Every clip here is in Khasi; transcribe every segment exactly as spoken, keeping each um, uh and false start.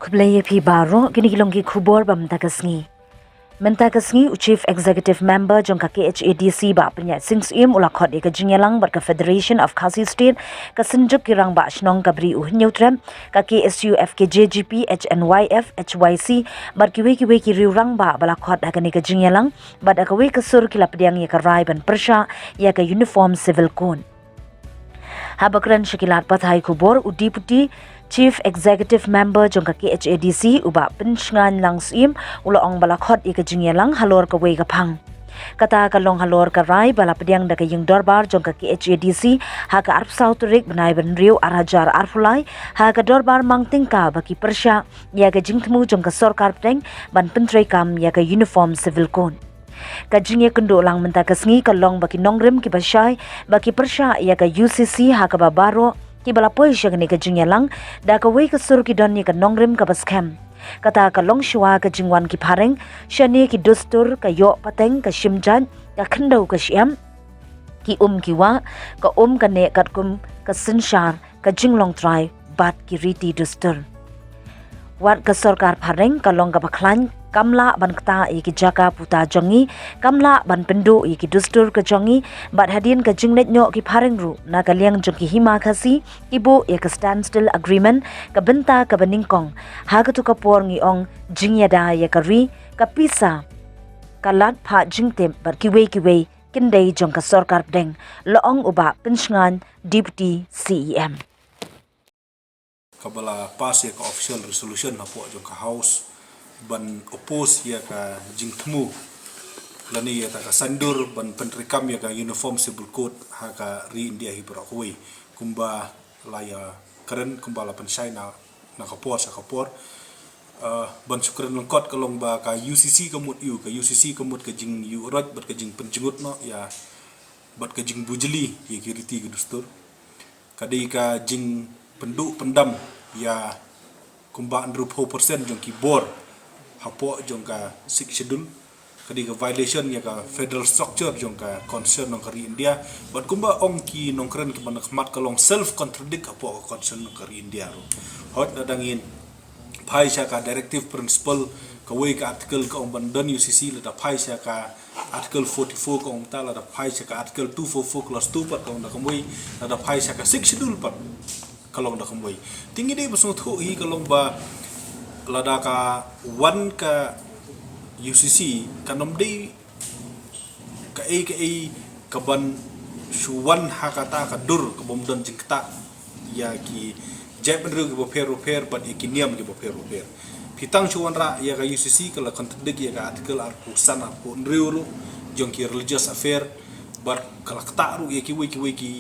Khublei ïa phi baroh, kine ki long ki khubor ba mynta ka sngi. Mynta ka sngi u Chief Executive Member jong ka K H A D C Bah Pynïaid Sing Syiem u la khot ïa ka jingïalang bad ka Federation of Khasi State, ka Synjuk ki Rangbah Shnong ka Bri u Hynñiewtrep, ka K S U F K J G P, H N Y F, H Y C, bad kiwei kiwei ki riew rangbah ba la khot ha kane ka jingïalang, bad ha kawei ka sur ki la pdiang ïa ka rai ban pyrshah ïa ka Uniform Civil Code. Haba kren sha ki lad pathai khubor, u Deputy Chief Executive Member jong ka K H A D C u Bah Pynshngaiñ Lang Syiem u la ong ba la khot ïa ka jingïalang halor kawei ka phang. Kata ka long halor ka rai ba la pdiang da ka ïing dorbar jong ka K H A D C ha ka arphew saw tarik bnai ba hynriew ar hajar arphew lai, ha ka dorbar Mang Tyngka, ba ki pyrshah ïa ka jingthmu jong ka sorkar pdeng ban pyntreikam ïa ka Uniform Civil Code. Ka jingïakynduh lang mynta ka sngi ka long ba ki nongrim kiba shai ba ki pyrshah ïa ka U C C ha kaba baroh kiba la poi sha kane ka jingïalang da kawei ka sur ki don ïa ka nongrim kaba skhem. Kata ka long shuwa ka jingwan ki phareng shane ki dustur, ka ïoh pateng, ka shim jait, ka khyndew ka shyiap, ki um ki wah, ka um ka neh katkum ka synshar, ka jinglong trai bad ki riti dustur. Wat ka sorkar phareng ka long kaba khlaiñ, kam lah ban ktah ïa ki jaka puta jong ngi, kam lah ban pynduh ïa ki dustur ka jong ngi, bad hadien ka jingleit noh ki phareng ruh na ka liang jong ki hima Khasi, ki buh ïa ka Standstill Agreement, ka bynta kaba nyngkong. Ha katu ka por ngi ong jingïada ïa ka ri, ka pisa, ka lad phah jingtip bad kiwei kiwei kin dei jong ka sorkar pdeng, la ong u Bah Pynshngaiñ, Deputy C E M. Kaba la pass ïa ka official resolution hapoh jong ka House ban oppose ïa ka jingthmu lane ïa kata ka saiñdur ban pyntreikam ïa ka Uniform Civil Code ha ka ri India hi baroh kawei, kumba la ïakren, kumba la pynshai na, na ka por sha ka por. Uh, ban shu kren lyngkot ka long ba ka U C C ka mut ïa u, ka U C C ka mut ka jingïuhroit bad ka jingpynjngut noh ïa bad ka jingbujli ïa ki riti ki dustur. Ka dei ka jingpynduh pyndam ïa kumba hynriewphew percent jong ki bor hapoh jong ka Sixth Schedule. Ka dei ka violation ïa ka federal structure jong ka Constitution jong ka ri India. Bad kumba ong ki nongkren kiba na khmat, ka long self contradict hapoh ka Constitution jong ka ri India ruh. Hooid, lada ngin phai sha ka directive principle, kawei ka article ka ong ban don U C C, lada phai sha ka article forty-four ka ong mynta, lada phai sha ka article two four four clause two pat ka ong da kumwei, lada phai sha ka Sixth Schedule pat ka long da kumwei. Te ngi dei ba sngewthuh hi ka long ba lada ka wan ka U C C, kan ym dei kaei kaei kaban shu wan ha kata ka dur kabym don jingktah ïa ki jaitbynriew kiba pher ba pher bad ïa ki niam kiba pher ba pher. Phi tang shu wanrah ïa ka U C C, ka la contradict ïa ka article arphew san, arphew hynriew ruh jong ki religious affair, bad ka la ktah ruh ïa kiwei kiwei ki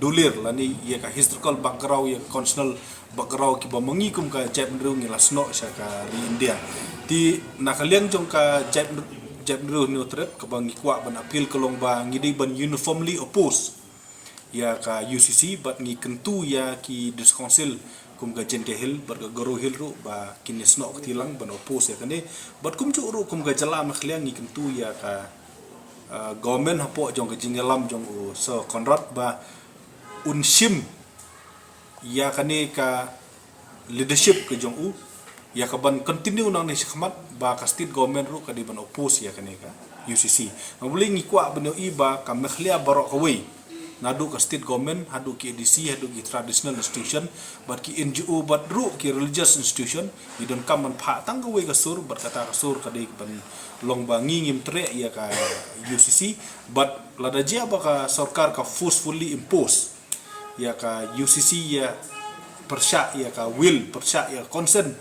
dulir lane ïa ka historical background, ïa ka constitutional background kiba ma ngi kum ka jaitbynriew ngi la snoh sha ka ri India. Te na ka liang jong ka jait, jaitbynriew Hynñiewtrep, kaba ngi kwah ban appeal ka long ba ngi dei ban uniformly oppose ïa ka U C C, bad ngi kyntu ïa ki District Council kum ka Jaiñtia Hills bad ka Garo Hills ruh ba kin ïa snoh kti lang ban oppose ïa kane. Bad kumjuh ruh kum ka jylla Meghalaya ngi kyntu ïa ka, uh, government hapoh jong ka jingïalam jong u Sir Conrad ba un shim ïa kane ka leadership ka jong u, ïa kaban continue nangne shakhmat, ba ka state government ruh ka dei ban oppose ïa kane ka U C C. Nga balei ngi kwah ban ïohi ba ka Meghalaya baroh kawei, naduh ka state government haduh ki A D C haduh ki traditional institution bad ki N G O bad ruh ki religious institution, ngi donkam ban phah tang kawei ka sur, bad kata ka sur ka dei ban long ba ngi ngim treh ïa ka U C C. Bad lada jia ba ka sorkar ka forcefully impose ïa ka U C C, ïa pyrshah ïa ka will, pyrshah ïa ka consent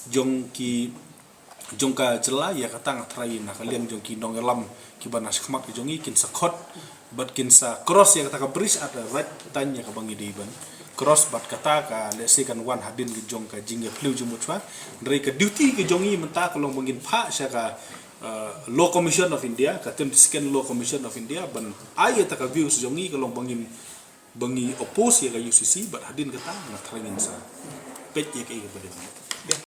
jong ki, jong ka jylla, ïa kata nga tharai na ka liang jong ki nongïalam kiba na shakhmat ka jong ngi kin sa khot bad kin sa cross ïa kata ka bridge at the right time ïa kaba ngi dei ban cross. Bad kata ka, let's say, kan wan hadien ka jong ka jingïaphylliew jingmut shwa. Hynrei ka duty ka jong ngi mynta ka long ba ngin phah sha ka, uh, Law Commission of India, ka twenty-second Law Commission of India, ban ai ïa kata ka views jong ngi, ka long ba ngin, ba ngi oppose ïa ka U C C, bad hadien kata nga tharai ngin sa peit ïa kaei kaba dei.